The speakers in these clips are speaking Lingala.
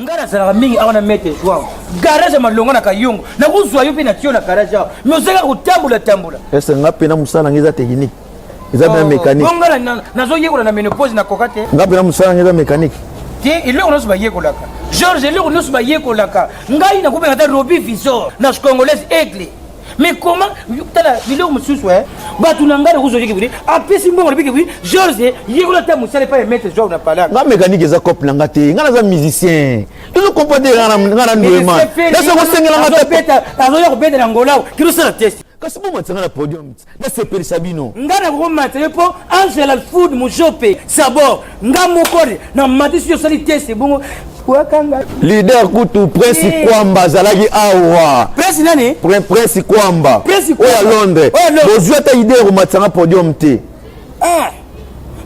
Nga nazalaka mingi awa na maître Joao. Garage ya malonga na Kayongo. Nakozwa yo mpe na tio na garage awa. Mais ozalaka kotambola tambola. Est-ce nga mpe na mosala na nga eza technique? Eza bien mécanique. Bongo nga nazoyekola na ménopause nakoka te. Nga mpe na mosala na nga eza mécanique. Te eloko nyonso bayekolaka. Georges eloko nyonso bayekolaka. Ngai nakobenga ata Robi Visor na congolaise aigle. Mais comment tala biloko mosusu eh bato na ngai nakozwa yoki bini apesi mbongo lobiki bini Georges yekola ata mosala epai ya maître Joao na palaka. Nga mécanique eza cope na nga te. Nga naza musicien. Tozo comprendre nga na nga na ndwema. Nasa kosengela nga te. Azobeta azoya kobeta na Angola kilo sala test. Kasi bomatisa nga na podium nasepelisa bino. Nga nakokomata yo mpo Angela Food Mujope Sabor nga moko na matisi yo osali test bongo wakanga. Leader kutu Prince Eh. Kwamba azalaki awa. Prince nani? Prince Kwamba. Prince Kwamba. Oyo ya Londres. Oyo ya Londres. Bozwi ata idée ya komatisa nga podium te. Ah!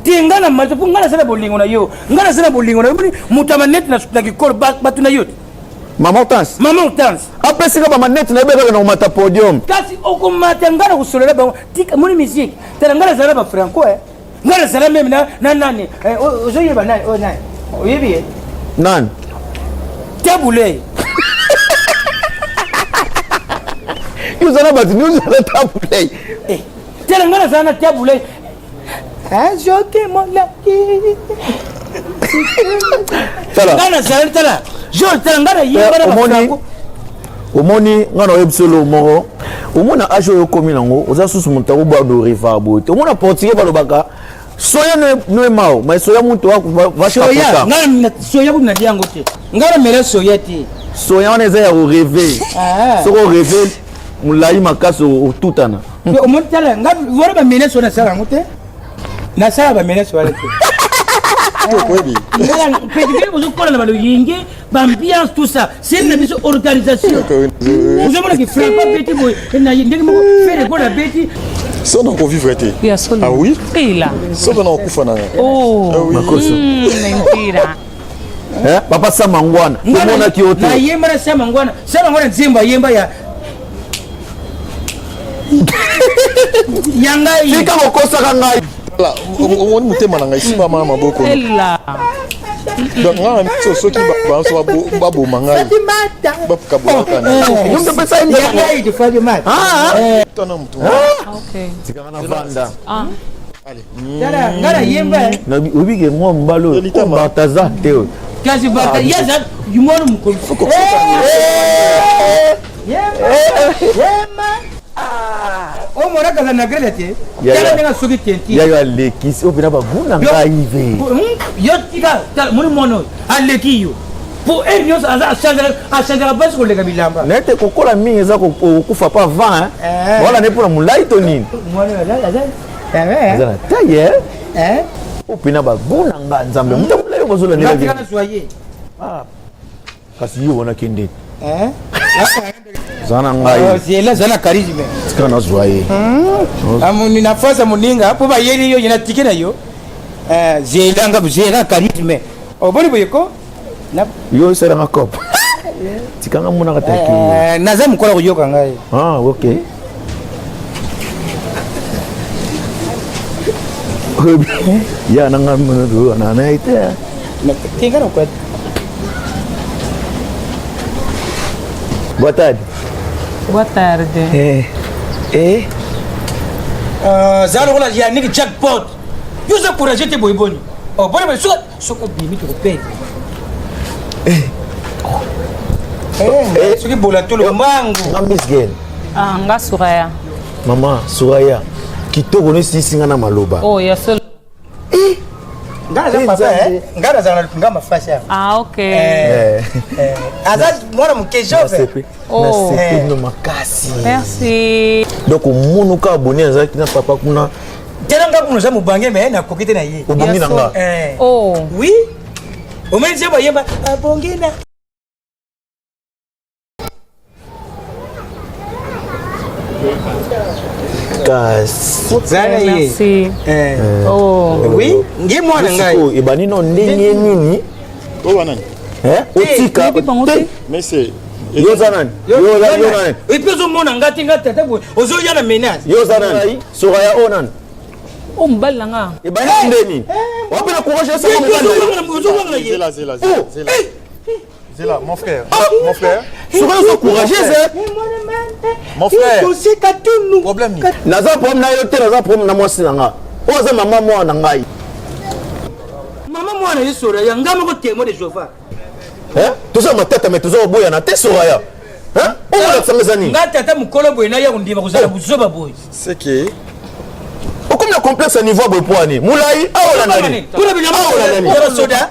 Te nga na matisa mpo nga naza na bolingo na yo. Nga naza na bolingo na yo. Moto ya manete na kikolo bato na yo te. Mama Hortense. Mama Hortense. Apesi nga ba manette na yebeka na komata podium. Kasi okomata nga na kosolola bango. Tika moni musique. Tala nga nazala ba franco eh. Nga nazala meme na na nani. Eh, ozoyeba nani? Oyo nani? Oyebi ye? Nani? Tabule. Yo ozala bato nyonso na tabule. Eh, tala nga nazala na tabule. Ajoke molaki. Tala. Nga nazala tala. Jo tala nga na yeba na Omoni ba franco. omoni nga na oyebisi eloko moko omona age oyo okomi nango oza susu moto akobwa do rivar boye te omona portugais balobaka soya no emao mais soya moto Soya, nga na soya kutu nalia yango te. Nga na mela soya te. soya wana eza ya koreve Ah. soki oreve molai makasi otutana Mais omoni tala nga wana ba menace wana nasala yango te. Nasala ba menace wana te. Oyebi. Petit bozokola na baloyenge baambiance tout ça seli na biso organisation ozomona ke franco abeti boye na ye ndenge moko fere gola abeti So na kovivre te. Ya solo. Ah oui? Ela. So na kokufa na nga. Oh. Ah oui. Makoso. Mentira. Eh, papa sama ngwana tomonaki yo te nayemba na sama ngwana sama ngwana nzembo ayemba ya ya ngai tika kokosaka ngai Tala, omoni motema na ngai esimbama na maboko. Ela. Donc nga na miso soki banso baboma ngai. Bakabolaka na. Yo moto opesa ye ya nzembo. ngai de Fatima Ah, Tana motu. Ah, ok. tikaka na vanda Ah. tala ngai nayemba eh. oyebi ke mwa mobali oyo Elita ma. baltazar te oyo kasi bata yaza mwana mokolo yemba omona kaza na grele te tala ndenge soki tenti yayo alekisi oyo mpena baguna ngai ve yo tika tala moni mwana oyo aleki yo po heure nyonso aza achangeaka basi koleka bilamba naye te kokola mingi eza kokufa pa avant wala nde mpona molai to nini mwana oyo aza aza na taille oyo mpena baguna nga nzambe moto molai oyo bazolandela tika nazwa ye kasi yo wana kende za na ngai zela aza na charisme tika nazwa ye amoni na face ya moninga mpo bayeli yo ye na tike na yo zela nga zela charisme oboni boye ko yo osalanga cop tikanga monaka taki naza mokolo koyoka ngai ah ok ya nanga na ye te tinga na kwete boa tarde Boa tarde. eh eh za lokola yannick jackpot yo oza courage te boye boni boni boye soki soki obimi tokopete soki bola tolo mbangu nga miss girl Ah, nga Suraya. mama suraya kitoko no esisi nga na maloba Oh, ya solo. nga naza papa nga nazala na nga mafasi awa Ah, ok. aza mwana moke jove Oh. nasepeli no makasi Merci. donc omonuka aboni azalaki na papa kuna tena nga kuna oza mobange me nakoki te na ye obongi na nga Eh. Oh. oui omoni nzembo ayemba abongi na kasi zala ye Merci. Eh. Oh. oui nge mwana ngai sikoyo ebandi no ndenge nini Oyo wana nani? Eh, otika Nayebi bango te. Mais c'est yo oza nani yo oza yo nani epuis ozomona nga te nga tata boye ozoya na menace yo oza nani soraya oyo nani Oh, mobali na nga. ebandi nde nini wapi na courage ozowanga ye Zela zela zela. Zela. Zela, mon frère. Mon frère. Soki ozo courageuse. Mon frère. Problème nini? Naza problème na yo te, naza problème na mwasi na nga. Oyo aza mama mwana na ngai. Mama mwana ye Soraya, nga moko témoin de Jéhovah. Hein? Toza matata mais toza koboyana te Soraya. Hein? Oyo olakisa nga eza nini? Nga tata mokolo boye naya kondima kozala buzoba boye. C'est que okomi na complexe ya niveau boye mpo ani molai awa olanda nini? Awa olanda nini? Soda.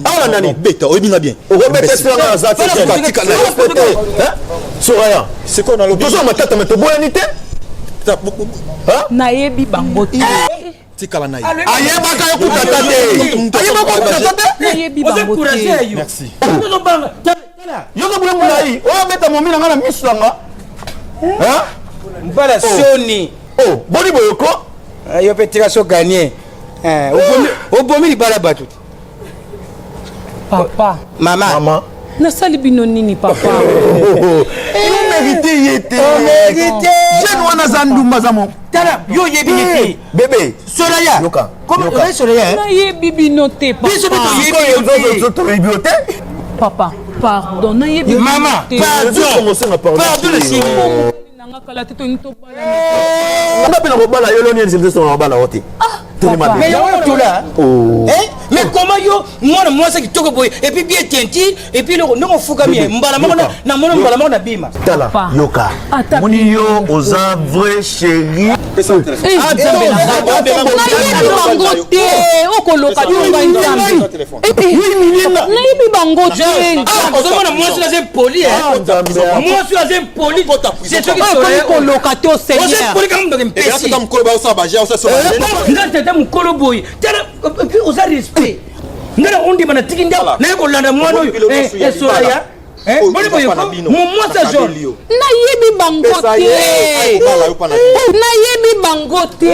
Awa olanda nini? Beta, oyebi nga bien. Okobeta esila nga naza te. Soraya. C'est quoi nalobi? Toza matata mais toboyani te. Nayebi bango te. Tikala na ye. Ayebaka yo kutata te. Ayebaka yo kutata te. Nayebi bango te. Merci. Yo ozo molai oyo abeta momi na nga na miso na nga. Mbala soni. Oh, boni boyoko? Yo pe tika so gagner. Obomi libala bato. Papa. Mama. Mama. Nasali bino nini papa? Yo mérité ye te. Mérité. Jeune wana aza ndumba aza mo. Tala, yo oyebi ye te. Bébé. Soraya. Yoka. Comment oyebi Soraya? Nayebi bino te papa. Biso pe toyebi yo te. Toyebi yo te. Papa, pardon, nayebi bino Mama, te. pardon. Pardon le signe. Nanga kala te tolingi tobala. Nga mpe nakobala yo loni elise mpe nakobala yo te. Telema Mais bébé. yango tola. Oh. Eh? Mais comment yo mwana mwasi kitoko boye et puis bien teinture et puis loko ndongo fukami Bébé, mbala moko na yoka. na mona mbala moko na bima. Tala, Papa. yoka. Ata Moni yo oza vrai chéri. Ah, Nzambe na ngai. Nayebi bango te okoloka bino ngai Nzambe. Nayebi bango te. Ozomona mwasi naza impoli eh. Nzambe. Mwasi aza impoli. C'est ce qui Oyo ekomi Soraya. koloka te o Oza Seigneur. impoli kaka moto mpesi. Tata mokolo baosala baje, osala baje. Nga tata mokolo boye. Tala et puis oza respect. Nga na ondima na tiki ndako naye kolanda mwana oyo eh, Soraya. Eh, boni boye ko mo mwasi ya jaune. Nayebi bango Pesa ye, te. akobala yo mpa na bino. Nayebi bango te.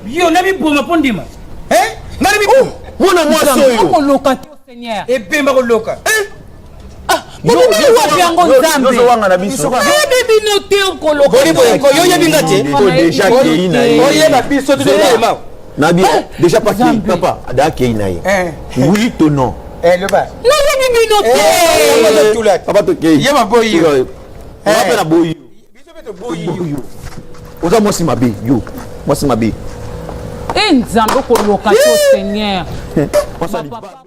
Yo na biboma mpo ndima. Eh? Nga na biboma. Mwana mwasi oyo. Okoloka te o Seigneur. Ebemba koloka. Bobimeli wapi yango Nzambe? Yozowanga na biso. Nayebi bino te okoloka. Boni boye ko yo yebi nga te. To déjà kei na ye. Oyeba biso te toyeba. Na bien, déjà pas kei, papa, ada kei na ye. Eh. Oui to non. Eh loba. Nayebi bino te. Eh, tula. Papa to kei. Ye maboyi yo. Nga mpe na boyi yo. Biso pe toboyi yo. Oza mwasi mabe, yo. Mwasi mabe. E Nzambe okoloka te o Seigneur. Mwasi ya Papa.